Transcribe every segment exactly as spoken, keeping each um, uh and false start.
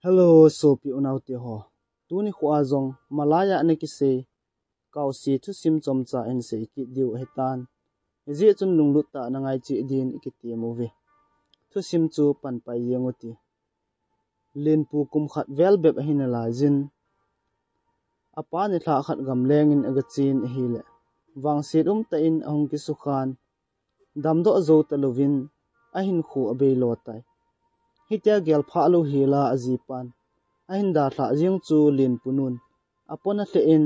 Hello, sopi unaute ho. Tuni khoa jong malaiya ana kisei Kausi thusim chomcha in sei kit diu ahitan. Hijeh chun lunglut tah a ngai cheh din ikitem uve. Thusim chu panpai jeng ute. Lenpu kum khat vel bep ahi nalaiyin, apa nilhah khat gamleng in agachen ahile, vangset umtah in ahung kisukhan, damdoh jou talouvin ahinkho abei lo tai. Hitia gelphah lou hela ajipan ahin dalhah jeng chu Lenpu nun apona lheh in,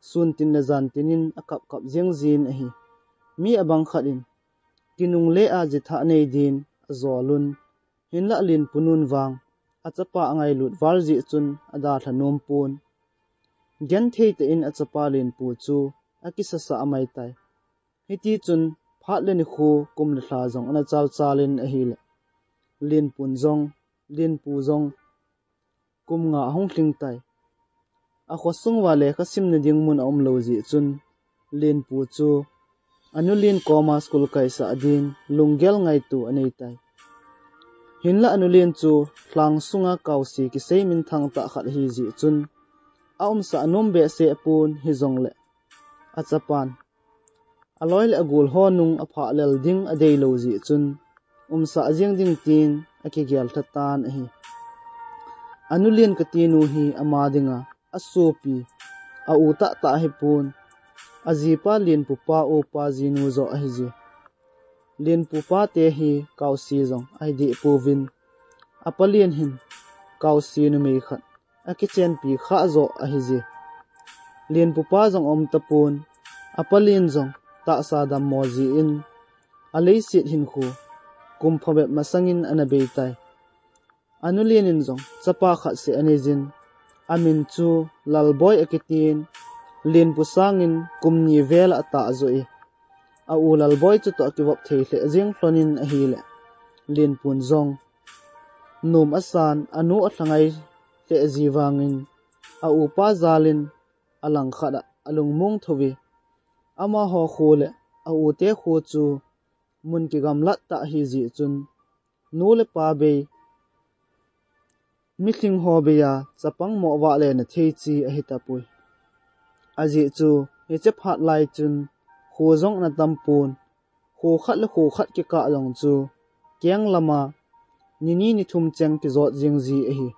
sun tin le jan tin in akap kap jeng jin ahi. Mi abang khat in kinungle a jithah nei din ajolun, hinlah Lenpu nun vang achapa angailut val jeh chun adalha nom pon. Genthei tah in achapa Lenpu chu akisasa amai tai. Hiti chun phat le nikho, kum le lha jong ana chalchal in ahile, Lenpun jong, Lenpu jong kum nga ahung lhing tai. Akhosung uva lekha simna ding mun aum lou jeh chun, Lenpu chu anu Len koma school kaisah din lunggel ngaito anei tai. Hinlah anu Len chu lhang sunga Kausi kisei minthang tah khat ahi jeh chun, aumsah anom behseh pon, hijongle achapan aloi le agol ho nung aphah lel ding adei lou jeh chun, umsah jeng ding tin akigel lha tan ahi. Anu Len kati nu hi ama dinga asopi, a u tahtah ahipon, ajipa Lenpu pa upa jinu joh ahije. Lenpu pa te hi Kausi jong ahi deh pouvin, apa Len hin Kausi numei khat akichenpi kha joh ahije. Lenpu pa jong aum tapon, apa Len jong tahsa dammo jeh in, aleiset hinkho kum phabep masangin ana bei tai. Anu Len in jong chapa khat seh anei jin, amin chu Lalboi akitin, Lenpu sangin kum ni vel atah joh e. A u Lalboi chutoh akivop thei lheh jeng lhon in ahile, Lenpun jong nom asan, anu alhangai lheh ji vangin, a upa jalin alangkhat a alungmong thou ve. Amaho kho le a u te kho chu mun kigamlat tah ahi jeh chun, nu le pa bei, mihing ho bei a chapang mo vah le na thei chi ahi tapoi. Ajeh chu, hiche phat lai chun kho jong ana tam pon, kho khat le kho khat kikah jong chu keng lama ni ni ni thum cheng kijot jing ji ahi.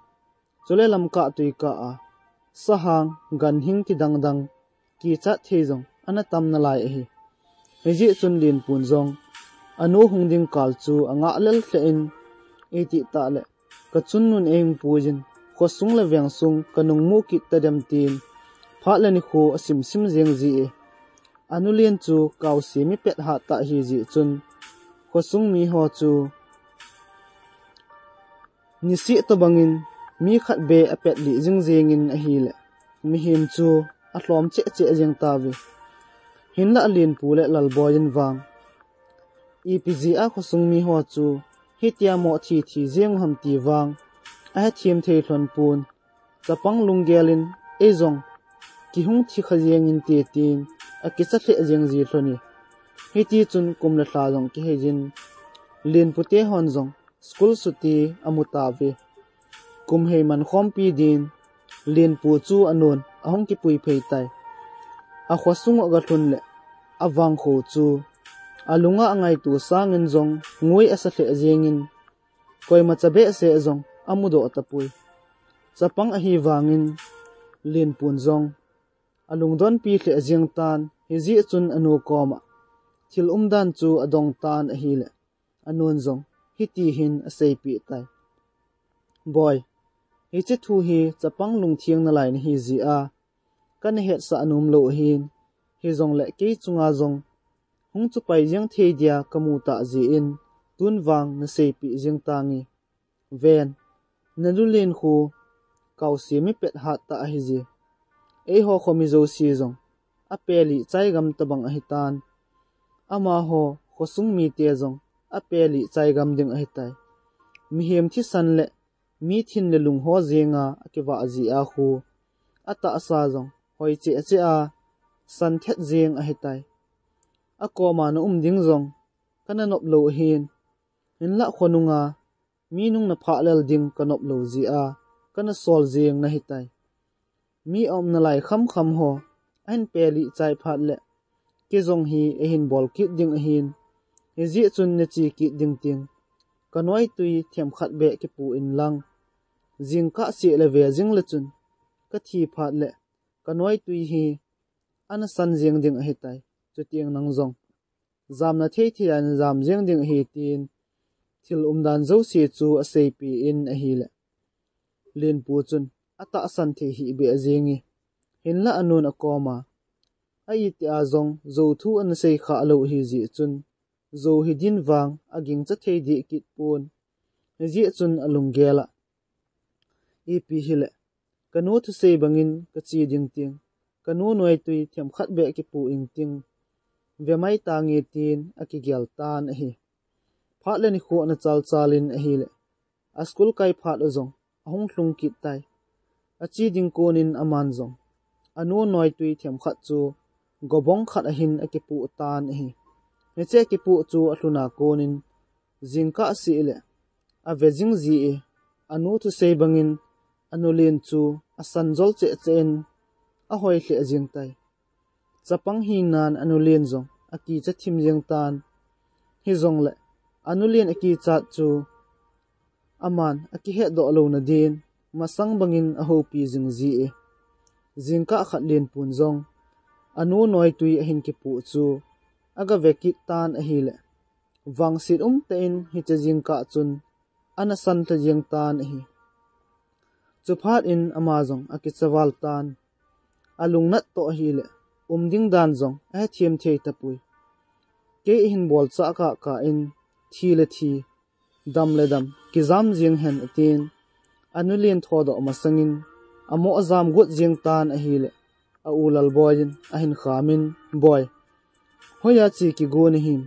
Chule lamkah tuikah a sahang, ganhing ti dang dang kichat thei jong ana tam nalai ahi. Hijeh chun Lenpun jong anu hung ding kal chu angah lel lheh in, iti tah le ka chunnun eihung puijin, khosung le vengsung ka nung mu kit tadem tin, phat le nikho asim sim jeng ji e. Anu Len chu Kausi mi pet hat tah ahi jeh chun, khosung mi ho chu niseh tobangin mi khat be apet lih jing jeng in ahile, mihem chu alhom cheh cheh jeng tauve. Hinlah Lenpu le Lalboi in vang, ipi jeh a khosung mi ho chu hitia mo thi thi jeng u ham ti vang ahethem thei lhon pon. Chapang lunggel in, ei jong kihung thi kha jeng inte tin akicha lheh jeng ji lhon e. Hiti chun kum le lha jong kihei jin, Lenpu te hon jong school suti amu tauve. Kum hei man khompi din Lenpu chu anun ahung kipui phei tai. Akhosung u aga lhun le avangkho chu alunga angaito sangin jong ngui asa lheh jeng in, koima cha behseh jong amudoh tapoi. Chapang ahi vangin Lenpun jong alungdonpi lheh jeng tan, hijeh chun anu koma thil umdan chu adong tan ahile, anun jong hiti hin aseipeh tai. Boi, hiche thu hi chapang lungtheng nalai nahi jeh a kana hetsah nom lou ahin, hijongle kei chunga jong hung chupai jeng thei dia kamu tah jeh in, tun vang naseipeh jeng tange. Ven, nanu Len khu Kausi mi pet hat tah ahije. Eiho kho mi jouse jong apeli chai gam tobang ahitan. Amaho khosung mite jong apeli chai gam ding ahitai. Mihem thisan le mi thin le lung ho jenga akivah jeh a khu atahsa jong hoi cheh cheh a san thet jeng ahitai. Akoma na um ding jong kana nop lou ahin. Hinlah khonunga mi nung na phah lel ding ka nop lou jeh a, kana sol jeng nahitai. Mi aumna lai khamkham ho ahin pelih chai phat le, kei jong hi eihin bol kit ding ahin, hijeh chun nache kit ding ting, kanoitui themkhat beh kipu inlang, jingkah seh le ve jing le chun, kathi phat le, kanoitui hi ana san jeng ding ahitai. Chuteng nang jong jamna thei thei a najam jeng ding ahi, tin thil umdan jouse chu aseipeh in ahile, Lenpu chun atahsan thei hih beh jenge. Hinlah anun akoma, a itih a jong jou thu ana sei khah lou ahijeh chun, jou hi din vang agingcha thei deh kit pon. Hijeh chun alunggel a, ipi hile, kanu thusei bangin kache ding ting, kanu noitui themkhat beh kipu ingting, ve mai tange, tin akigel tan ahi. Phat le nikho ana chalchal in ahile, a school kai phat u jong ahung lhung kit tai. Ache ding konin aman jong anu noitui themkhat chu gobong khat ahin akipoh tan ahi. Hiche akipoh chu alhun a konin jingkah seh le ave jing jie, anu thusei bangin anu len chu asan jol cheh cheh in ahoi lheh jeng tai. Chapang hinan anu len jong akicha thim jeng tan. Hijongle anu len akichat chu aman akihetdoh louna din masang bangin ahoupi jing jie. Jingkah khat Lenpun jong anu noitui ahin kipoh chu agave kit tan ahile, vangset umtah in hiche jingkah chun ana san lha jeng tan ahi. Chuphat in ama jong akicha val tan. Alungnat toh ahile, um ding dan jong ahethem thei tapoi. Kei eihin bolchah kahkah in, thi le thi, dam le dam kijam jeng hen, atin, anu len thodoh masangin amoh ajam got jeng tan ahile, a u Lalboi in ahin khamin, Boi, hoiya che kigo nahim?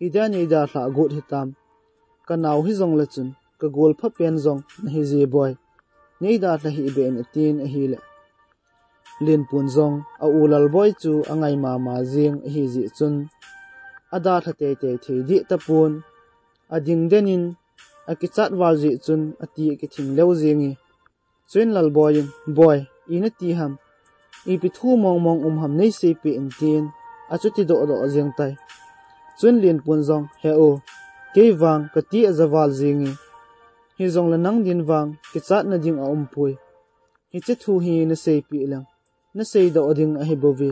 Idia neidalhah got hitam? Kanao hijongle chun kagol phapen jong nahije Boi, neidalha hih beh in, atin ahile, Lenpun jong a u Lalboi chu angai mama jeng ahijeh chun, adalha teitei thei deh tapon. Ading den in akichat val jeh chun ati akithing leu jenge. Chuin Lalboi in, Boi, inati ham? Ipi thu mongmong um ham neiseipeh in, tin achuti dohdoh jeng tai. Chuin Lenpun jong, He u, kei vang kati aja val jenge. Hijongle nang din vang kichatna ding aumpoi. Hiche thu hi naseipeh leng naseidoh ding ahibouve.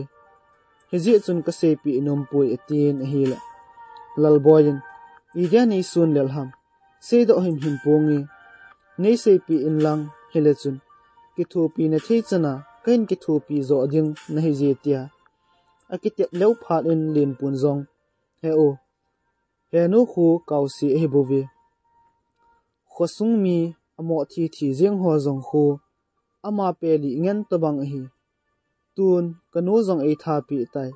Hijeh chun kaseipeh nompoi, atin ahile, Lalboi in, Idia neisun lel ham? Seidoh himhim ponge. Neiseipeh inlang, hile chun kithopina thei chana kahin kithopi joh ding nahije, tia akitep leu phat in Lenpun jong, He u, henu khu kaose ahibouve. Khosung mi amoh thithi jeng ho jong khu ama pelih ngen tobang ahi. Tun kanu jong eithapeh tai.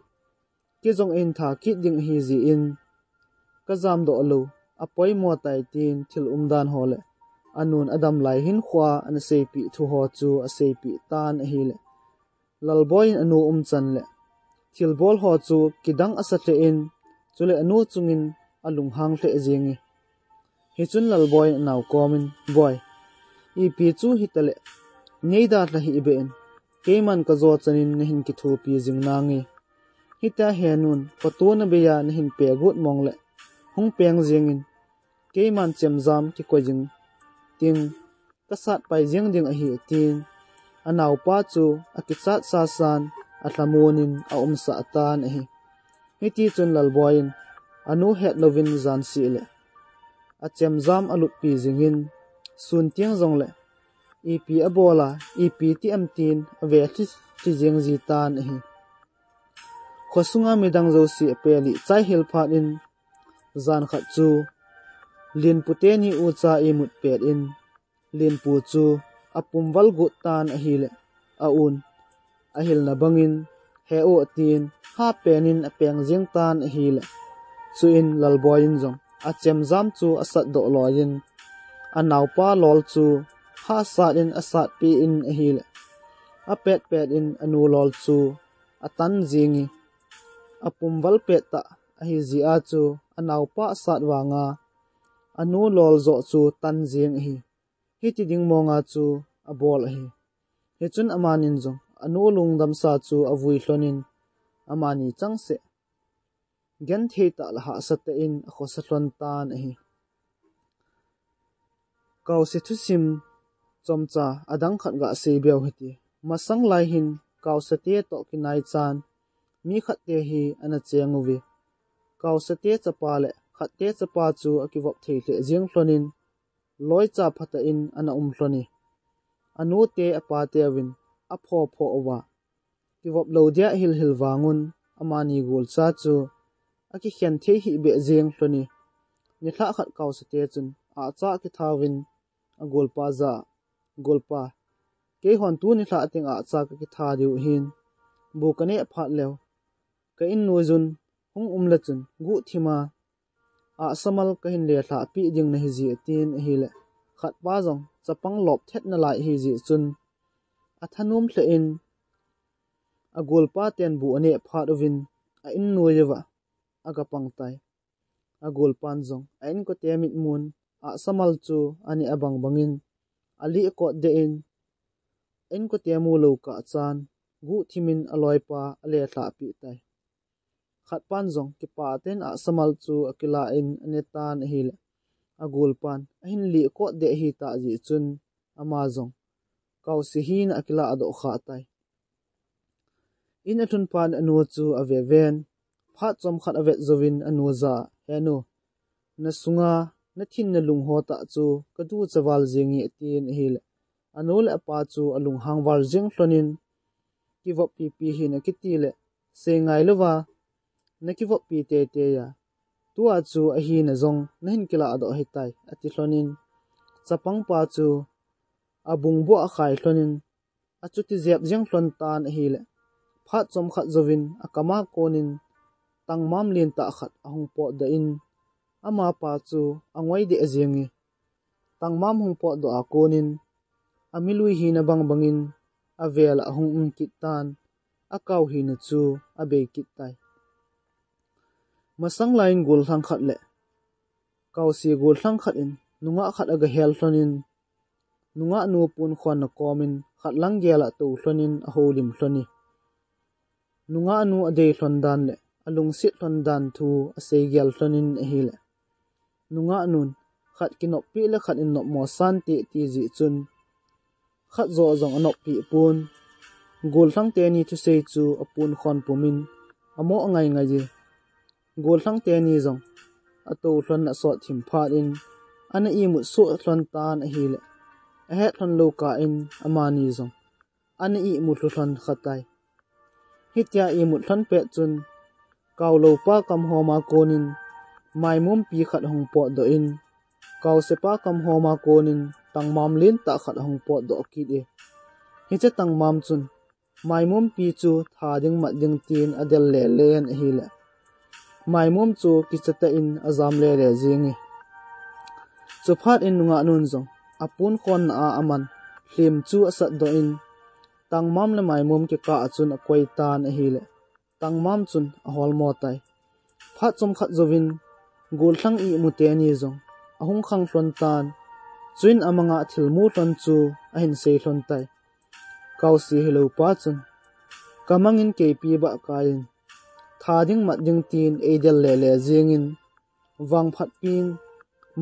Kei jong eihin tha kit ding ahijeh in kajamdoh lou apoimo tai, tin thil umdan ho le anun adam lai hinkhoa ana seipeh thu ho chu aseipeh tan ahile, Lalboi in anu umchan le thilbol ho chu kidang asa lheh in, chule anu chungin alunghang lheh jenge. Hichun Lalboi in anao komin, Boi, ipi chu hitale, neidalha hih beh in, keiman kajo chanin nahin kithopi jing nange. Hitia henun photo nabeiya nahin pe got mongle hung peng jengin, keiman chemjam kikoi jing ting, kasat pai jeng ding ahi, atin, anaopa chu akichat sasan alhamon in aumsah tan ahi. Hitichun Lalboi in anu hetlouvin janseh le achemjam alutpi jingin, sun teng jongle ipi abol a, ipi ti em tin ave lhi, lhi jeng ji tan ahi. Khosunga midang jouse apelih chai hel phat in, jan khat chu Lenpu teni ucha imut pet in, Lenpu chu apumval got tan ahile, aun ahilna bangin, He u, atin, hapen in apeng jeng tan ahile, chuin Lalboi in jong achemjam chu asatdoh loiyin, anaopa lol chu hahsat in asatpeh in ahile, apetpet in anu lol chu atan jenge. Apumval pettah ahijeh a chu anaopa asat vanga anu lol joh chu tan jeng ahi. Hiti ding monga chu abol ahi. Hichun amanin jong anu lungdamsa chu avui lhonin amani changseh genthei tah le hahsa tah in akhosa lhon tan ahi. Kausi thusim chomcha adang khat gasei beu hite. Masang lai hin Kausate toh kinaichan mi khatte hi ana cheng uve. Kausate chapa le khatte chapa chu akivop thei lheh jeng lhonin loicha phatah in ana um lhone. Anute apateuvin apho pho uva kivop lou dia ahil hil vangun amani golcha chu akikhen thei hih beh jeng lhone. Nilhah khat Kausate chun ahcha kithauvin agolpa jah a, "Golpa, keihon tuni lhah teng ahcha kakitha diu ahin, bu kaneh phat leu ka innuijun hung um le chun guhthima ahsa mal kahin lelhah peh ding nahi ji," atin ahile, khatpa jong chapang lop thet nalai ahi jeh chun athanom lheh in agolpa ten bu aneh phat uvin a innuiuva agapang tai. Agolpan jong a inkote mitmun ahsa mal chu aneh abang bangin alih kot deh in, a inkote mu lou kah chan guhthimin aloipa alelhah peh tai. Khatpan jong kipah tah in ahsa mal chu akilah in ane tan ahile, agolpan ahin lih kot deh ahitah jeh chun ama jong Kausi hina akilah doh kha tai. In alhun phat in anu chu ave ven. Phat chomkhat avet jouvin anu jah a, "He nu, nasunga nathin nalung ho tah chu kaducha val jenge," atin ahile, anu le apa chu alunghang val jeng lhonin, "Kivop pipi hina kiti le seingai louva nakivop pi teitei a, tua chu ahina jong nahin kilah doh ahitai," ati lhonin, chapangpa chu abung bua akhai lhonin, achuti jep jeng lhon tan ahile, phat chomkhat jouvin akama konin tangmam lentah khat ahung potdoh in, amapa chu angoi deh jenge. Tangmam hung potdoh a konin amilui hina bang bangin avel a ahung um kit tan, akau hina chu abei kit tai. Masang laiyin gollhang khat le Kausi gollhang khat in nungah khat agahel lhonin, nungahnu punkhonna komin khat lang gel a tou lhonin ahoulim lhone. Nungahnu adei lhon dan le alungset lhon dan thu asei gel lhonin ahile, nungahnun khat kinoppeh le khat in nopmo sante ati jeh chun khat joh jong anoppeh pon. Gollhang teni thusei chu apunkhon pumin amo angai ngai e. Gollhang teni jong atou lhon asot thim phat in ana imut soh lhon tan ahile, ahet lhon lou kah in amani jong ana imu lhu lhon kha tai. Hitia imut lhon pet chun, Kauloupa kamhoma konin maimompi khat ahung potdoh in, Kausepa kamhoma konin tangmam lentah khat ahung potdoh kit e. Hiche tangmam chun maimompi chu tha ding mat ding tin adel lele in ahile, maimom chu kichatah in ajam lele jenge. Chuphat in nungahnun jong apunkhonna a aman lhem chu asatdoh in, tangmam le maimom kikah a chun akoi tan ahile, tangmam chun aholmo tai. Phat chomkhat jouvin gollhang imu teni jong ahung khang lhon tan. Chuin amanga thilmu lhon chu ahin sei lhon tai. Kausi hiloupa chun, "Kamangin keipi bahkai in tha ding mat ding tin eidel lele jengin, vangphatpin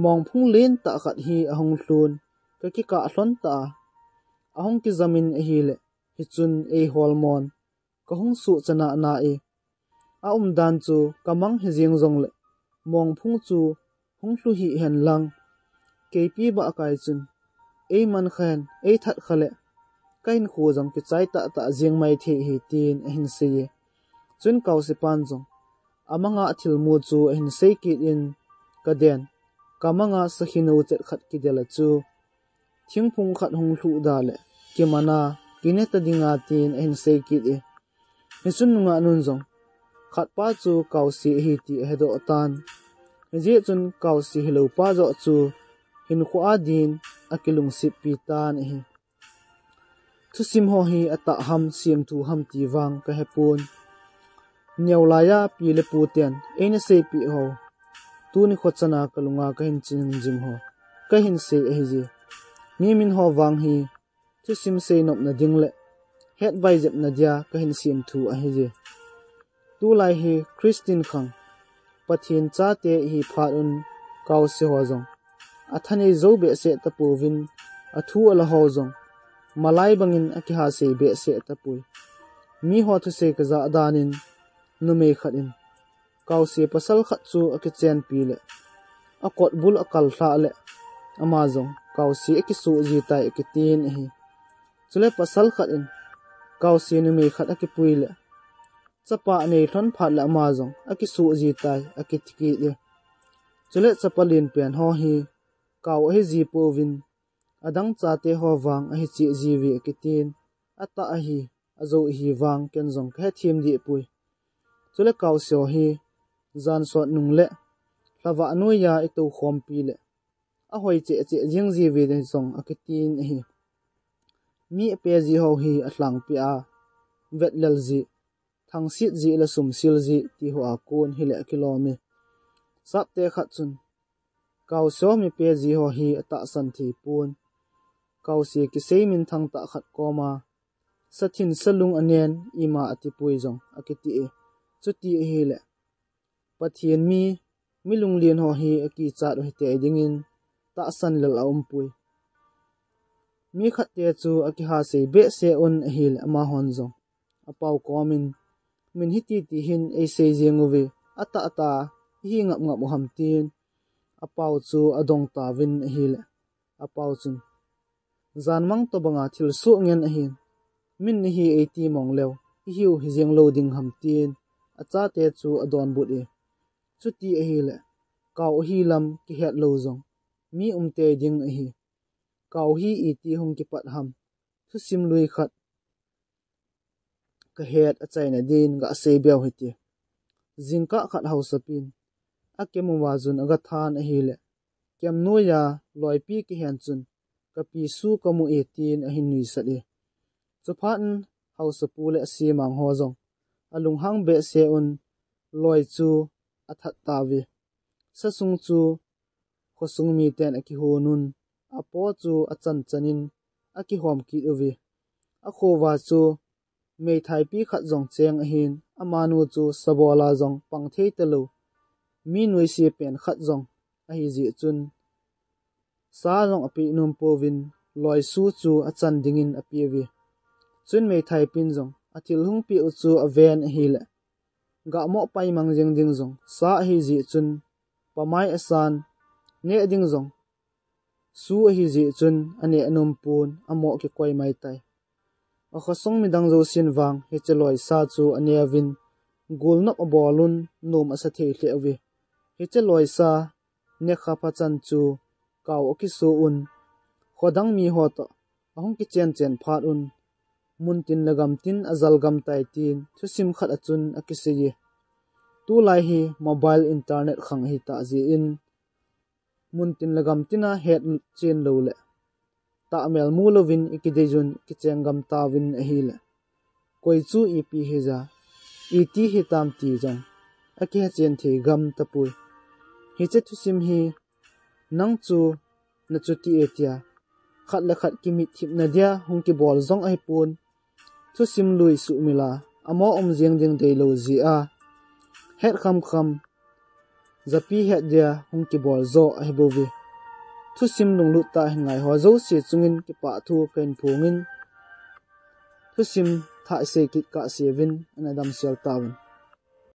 mongphung lentah khat hi ahung lhun, kakikah lhon ta a, ahung kijamin ahile, hichun eiholmon, kahung suhchanah na e. Aumdan chu kamang hijeng jongle mongphung chu hung lhu hih hen lang, keipi bahkai chun eiman kha hen, eithat kha le kahinkho jong kichai tahtah jeng maithei ahi," tin ahin sei e. Chuin Kausepan jong amanga thilmu chu ahin sei kit in, "Kaden, kamanga sakhi nou chet khat kidel a chu thingphung khat hung lhuh da le kimana kineta dinga," tin ahin sei kit e. Hichun nungahnun jong khatpa chu Kausi ahi ti ahedoh tan. Hijeh chun Kausi hiloupa joh chu hinkho a din akilungsetpi tan ahi. Thusim ho hi atah ham, semthu ham ti vang kahepon. Neolaiya pi le pu ten eina seipeh ho, tuni kho chana kalunga kahin chin jing ho, kahin sei ahi e. Mi min ho vang hi thusim seinopna ding le het vaijepna dia kahin sem thu ahi. Tulai hi Christian khang Pathen chate ihi phat un kaose ho jong athanei jou behseh tapouvin, athu ala ho jong malai bangin akihasei behseh tapoi. Miho thusei kajah danin numei khat in kaose pasal khat chu akichenpi le akotbul akal lhah le ama jong kaose akisoh ji tai akitin ahi. Chule pasal khat in kaose numei khat akipui le chapa anei lhon phat le ama jong akisoh ji tai akiti kit e. Chule chapa lenpen ho hi kau ahi ji pouvin adang chate ho vang ahi cheh ji uve akitin, atah ahi, ajou ahi vang ken jong kahethem deh poi. Chule kaose ho hi jan sot nung le lhavah noiya itoukhompi le ahoi cheh cheh jing ji uve jong akitin ahi. Mi ape ji ho hi alhangpi a vetlel ji, thangsit ji le sumsil ji ti ho a kon hile akilom e. Sapte khat chun kaose ho mi pe ji ho hi atahsan thei pon, kaose kisei minthang tah khat koma sathin salung anen ima atipui jong akiti e. Chuti ahile Pathen mi, mi lunglen ho hi akichat u hitei dingin tahsan lel aumpoi. Mi khatte chu akihasei behseh un ahile amahon jong apau komin, min hiti ti hin eisei jeng uve, atah atah ihi ngap ngap u ham tin apau chu adong tauvin ahile apau chun, jan mang tobanga thilsoh ngen ahin, min nahi eiti mong leu ihiu hijeng lou ding ham tin achate chu adonbut e. Chuti ahile kau ahi lam kihet lou jong mi umtei ding ahi. Kau hi iti hung kipat ham, thusim lui khat kahet achaina din gasei beu hite. Jingkah khat haosapin akem uva jun agathan ahile kem noiya loipi kihen chun kapi su kamu e tin ahin nuisat e. Chuphat in haosapu le asemang ho jong alunghang behseh un loi chu athat tauve. Sasung chu khosung miten akihon un, apo chu achan chanin akihom kit uve. Akhouva chu meithaipi khat jong cheng ahin, amanu chu sabola jong pang thei talou, mi nuisat pen khat jong ahi jeh chun sa jong apeh nom pouvin, loi su chu achan dingin apeuve. Chun meithaipin jong athil hung peh u chu aven ahile, gah moh paimang jeng ding jong sa ahi jeh chun pamai asan, neh ding jong su ahi jeh chun aneh nom pon, amoh kikoi mai tai. Akhosung midang jousen vang hiche loisa chu aneuvin, golnop abol un, nom asa thei lheh uve. Hiche loisa nekha phachan chu kau akiso un, khodang miho toh ahung kichen chen phat un, muntin le gamtin ajal gam tai tin thusim khat a chun akisei e. Tulai hi mobile internet khang ahitah jeh in, muntin le gamtin a hetchen lou le tahmel mu louvin ikidei jun kicheng gam tauvin ahile, koi chu ipi hija, iti hitam ti jong akihechen thei gam tapoi. Hiche thusim hi nang chu nachuti e tia khat le khat kimithipna dia hung kibol jong ahipon, thusim lui suhmil a amo um jeng ding deilou jeh a, het kham kham japi het dia hung kibol jo ahibouve. Thusim lunglut tah hin ngaiho jouse chungin kipah thu kahin phongin, thusim thah isei kit kahseuvin, ana damsel tauvin.